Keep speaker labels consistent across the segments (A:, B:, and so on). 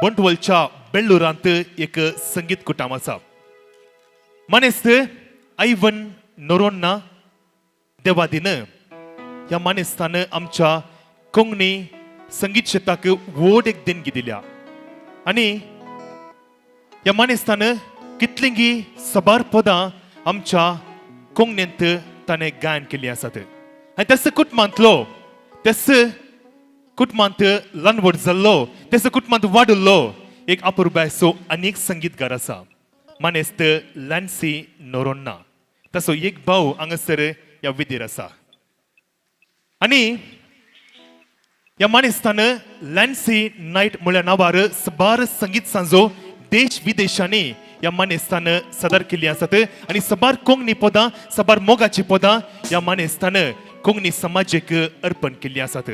A: बंटवलच्या बेल्लूरांत एक संगीत कुटाम आसा. मानेस्त आयवन नोरोन्ना देवादीन ह्या मानेस्तान आमच्या कोंकणी संगीत क्षेत्राक व्हड एक देणगी दिल्या आनी ह्या मानेस्तान कितलींगी सबार पदां आमच्या कोंकणींत ताणें गायन केल्लीं आसात. आनी त्याच कुटुंबांतलो, त्याच कुटुंबांत ल्हान व्हड जाल्लो, त्याच कुटुंबांत वाडिल्लो एक अपुरबायेचो आनी एक संगीतकार आसा, मानेस्त लॅन्सी नोरोन्ना. ताचो एक भाव हांगासर ह्या विधीर आसा आनी ह्या मानेस्तान लॅन्सी नायट म्हळ्या नांवार सबार संगीत सांजो देश विदेशांनी ह्या मानेस्तान सादर केल्ली आसात आनी सबार कोंकणी पदां, सबार मोगाची पदां ह्या मानेस्तान कोंकणी समाजेक अर्पण केल्ली आसात.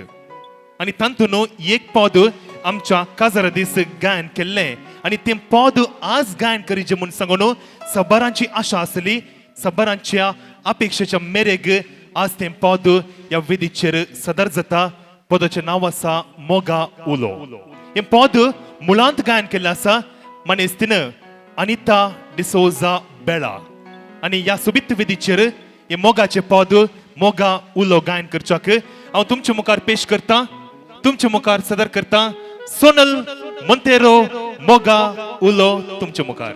A: आनी तातूंत एक पद आमच्या काजारा दीस गायन केल्लें आनी तें पद आज गायन करीचें म्हूण सांगून सबारांची आशा आसली. सबारांच्या अपेक्षेच्या मेरेग आज तें पद ह्या वेदीचेर सदर जाता. पदाचें नांव आसा मोगा उलो. हें पद मुळांत गायन केल्लें आसा मानेस्तीन अनिता डिसोजा बेळा आनी ह्या सोबीत वेदीचेर हे मोगाचें पद मोगा उलो गायन करच्याक हांव तुमचे मुखार पेश करता, तुमचे मुखार सदर करता सोनल मोंतेरो, मोगा उलो तुमचे मुखार.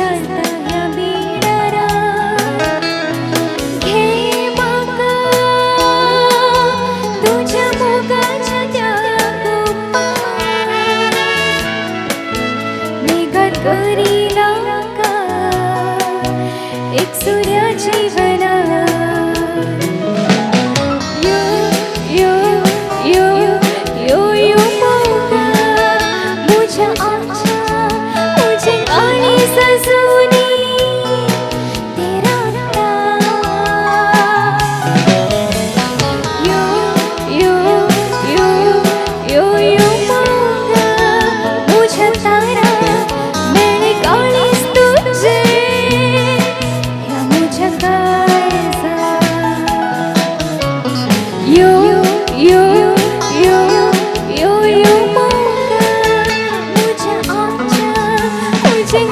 B: घालता ह्या बिळारात. घे म्हाका तुज्या मोगाच्या त्या कुपात, मेघात करीला का एक सूर्या जीवना. यो यो यो यो यो मोगा मुझ्या आमच्या मुझे आणि सजूनी तेरा. यो यो यो यो यो मोगा मुझ्या तारा मेळे काळीज तुझे ह्या मुझ्या काळजा. यो यो यो यो यो मोगा मुझ्या आमच्या मुझे.